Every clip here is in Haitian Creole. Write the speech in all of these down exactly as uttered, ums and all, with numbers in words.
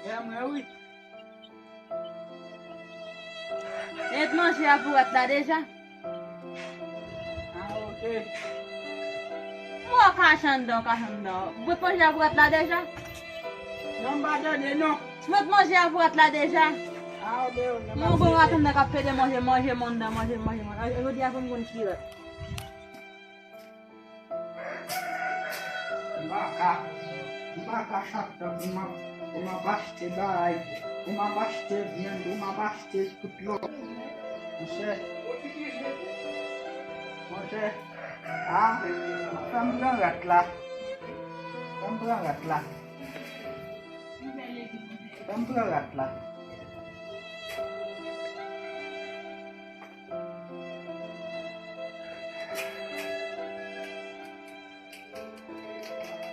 Renmen wi. Met manje a pou rèt la deja. Ah, ok. Mwen w kache anndan, w kache anndan. Met manje a pou rèt la deja. Non, m pa tande, non. Met manje a pou rèt la deja. Ah, ok, ok. Mwen gon rat anndan k ap pede manje, manje, manje, manje, manje. Jodi a pou m konn ki rèt. M pa ka, m pa ka chak tan pou m ap, pou m ap achte bagay, pou m ap achte vyann, pou m ap achte tout lòt. Monchè, monchè, a, fè m pran rèt la. Fè m pran rèt la. Fè m pran rèt la.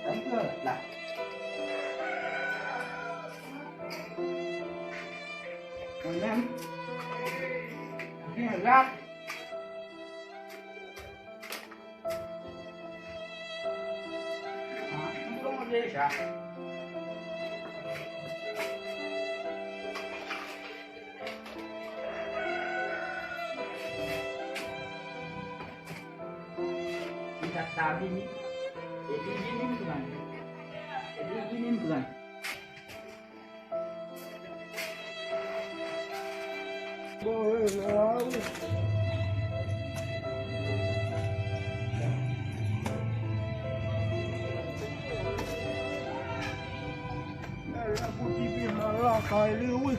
Tanpri la. Mwen menm, gen rat. Ah, m bon deja. Li t ap ta vini. Epi vini m pran. Epi vini m pran. Bon, e la wi. Mèt la pou ti pi mal lakay li wi.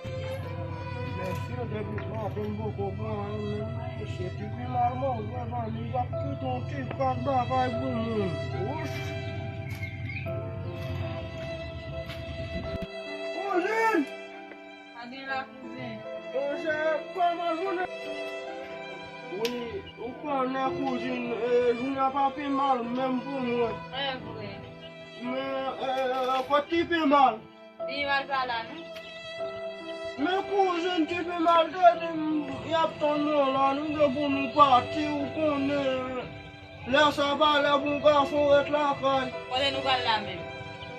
Mesye, depi maten m poko pran anyen menm. Mesye, ti pi mal manje, zanmi, y ap kite yon ti kras bagay pou moun. Wouch. Kouzin! Pa gen la, kouzin. Monchè, kòman jounen? Wi, ou konnen kouzin, e, jounen an pa pi mal menm pou mwen. Trè vre. Men, e, e, e, kot ti pi mal? Li mal pa la, non. Men kouzin, ti pi mal te di m, y ap tann mwen la, nou gen pou nou pati, ou konnen. Lè sa pa lè pou gason ret lakay. Kote nou pral la menm?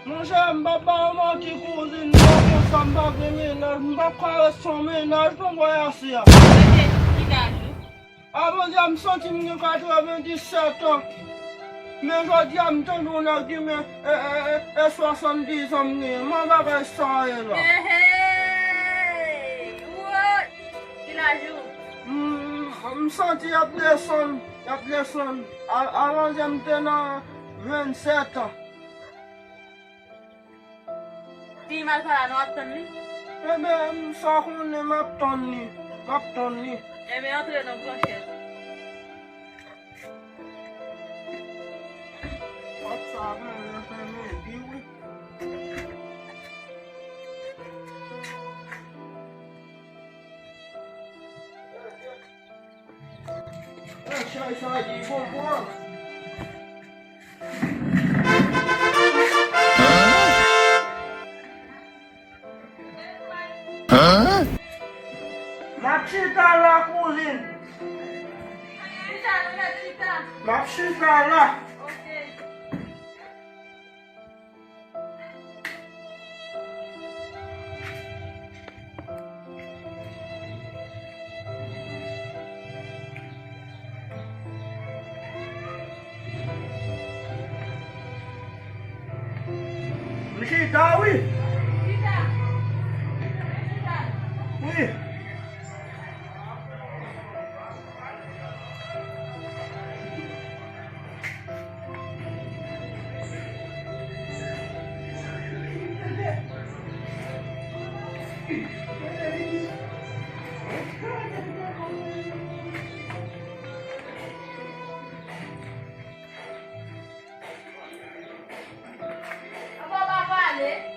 Monchè, m p ap ba w manti, kouzin, m pa gen sa, m pa gen mennaj, m p ap ka ret san mennaj non, Boyasya. Kote, ki laj ou? Avandyè, m santi m gen katrevenndisèt an. Men jodi a, m tande yon nèg di men, e, e, e, e swasanndiz an m genyen. Kòman bagay sa ye la? Ehe! Woy! Ki laj ou? M, m santi y ap desann, y ap desann. A, avandyè, m te nan vennsèt an. Ti mal pa la, non, w ap tann li? Ebyen, m sa konnen m ap tann li. M ap tann li. Ebyen, antre non, pran chèz. Pòt sa, men, men, men, men, di wi. Chay sa di bonbon. M ap chita la, kouzin. M ap chita la. M chita wi. Wi.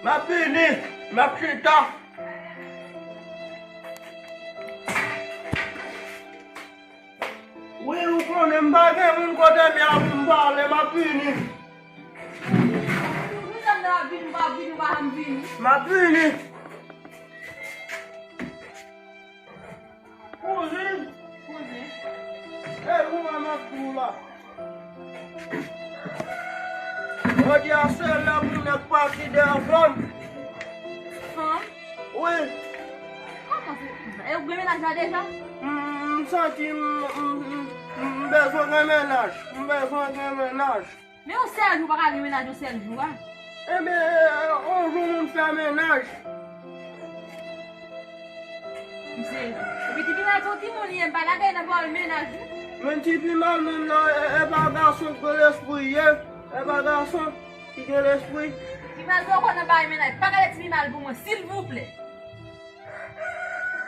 M ap vini, m ap chita. Wi, ou konnen m pa gen moun kote m ye a pou m pale, m ap vini. M ap vini. Kouzin. Kouzin. E ou menm m ap di w la. Jodi a se lè pou nèg pati dèyè fanm. Fanm? Wi. Kòman se konsa? E ou gen mennaj la deja? M, m santi m, m, m, m bezwen gen mennaj. M bezwen gen mennaj. Men yon sèl jou, ou pa ka gen mennaj yon sèl jou a. Ebyen, yon jou moun fè mennaj. Misye, epi Ti Pimal se yon timoun li ye, m pa lage nan pawòl mennaj wi. Men Ti Pimal menm nan, e, e pa gason k gen lespri ye. E pa gason ki gen lespri. Ti Pimal, si w konn nan bagay mennaj, pa gade Ti Pimal pou mwen, silvouplè.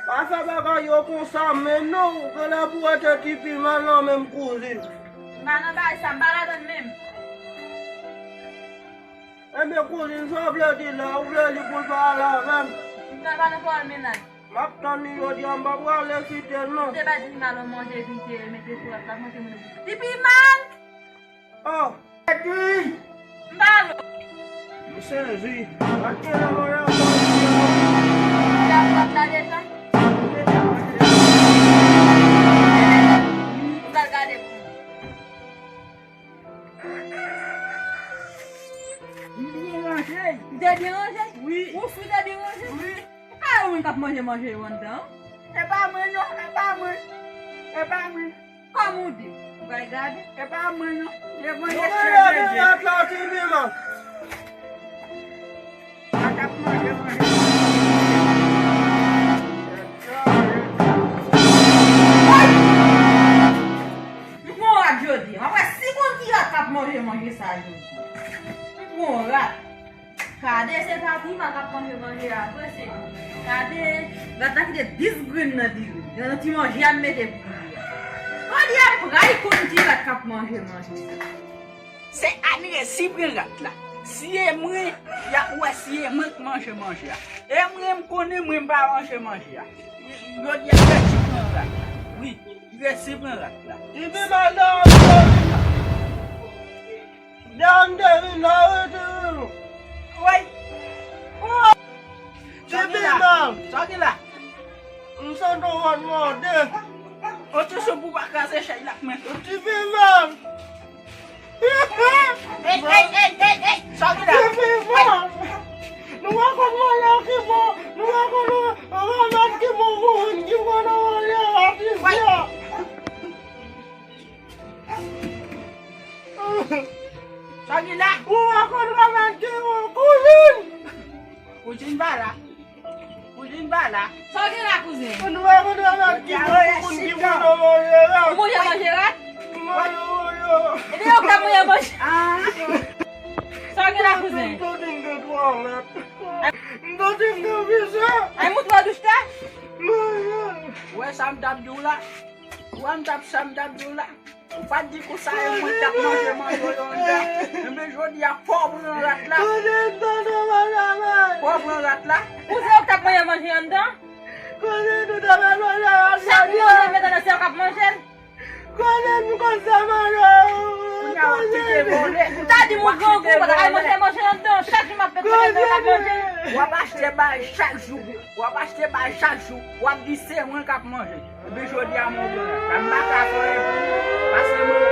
Pa fè bagay yo konsa, men non, ou genlè pou wete Ti Pimal nan menm kouzin. M pa nan bagay sa, m pa ladann menm. Ebyen, kouzin, sa w vle di la, ou vle li pou l pale avè m? M pral pa nan pawòl mennaj. M ap tann li jodi a, m pa prale kite l non. Ou te bay Ti Pimal yon manje epi te mete sou rad la, manje moun. Ti Pimal! Oh! Wi! M pa lo. M sezi. Gade la, mwen la. Ou te ap gade sa? M pral gade pou ou. M byen ranje. Ou te byen ranje? Wi. Ou si w te byen ranje? Wi. Ou pa wè moun k ap manje manje yo anndan? E pa mwen non, e pa mwen. E pa mwen. Kòm ou di, ou pral gade? E pa mwen non. E mwen. Mwen leve rèt la, Ti Piman. Sa k ap manje manje. M pran yon rat jodi. M ap wè si konn ki rat k ap manje manje sa jodi. M pran yon rat. Gade, se pa Ti Piman k ap manje manje a vre, se. Gade, rat la kite dis grenn nan diri. Nan ti manje a m mete pou li a. Jodi a m pral konn ki rat k ap manje manje. Se Anresi pran rat la. Si e mwen, y ap wè si e mwen k manje manje a. E mwen, m konnen mwen m pa manje manje a. Jodi a Anresi pran rat la. Wi, Anresi pran rat la. Ti Piman nan. Dam de vin la, wi, Ti Piman. Woy! Ti Piman. Sa w gen la? M santi w konn mòde. Otansyon pou w pa kraze chèz la ak men. Ti Piman. Ey, ey, ey, ey, ey! Sa w gen la? Ti Piman. Nou pa konn manje ki bon. Nou pa konn remèd ki bon pou moun ki pran nan manje a, ti fi a. Sa gen la? Ou pa konn remèd ki bon, kouzin. Kouzin pa la. Kouzin pa la. Sa gen la, kouzen? Ou pa konn remèd ki bon pou moun ki pran nan manje rat. Ou manje manje rat? Manje manje. Ebyen, yo ka manje manje. Ah. Sa gen la, kouzen? M santi m gen twalèt. M santi m gen vizyon. Ay, moutre w douch tè. Manje. Ou wè sa m t ap di w la? Ou wè m t ap, sa m t ap di w la? Ou pa t di konsa e mwen k t ap manje manje yo anndan. Enben, jodi a, fò w pran rat la. Fò w pran rat la. Ou se ou k t ap manje manje anndan? Chak moun manje anndan, se ou k ap manje l. Konnen m konn sa manje. Kounye a w ap kite vòlè. Ou ta di m ou grangou, ou pa ta ka manje manje anndan. Chak jou m ap fè konnen se ou k ap manje. W ap achte bay chak jou. W ap achte bay chak jou. W ap di se mwen k ap manje. Epi jodi a mwen pran rat la, m pa ka fè anyen pou ou, paske mwen.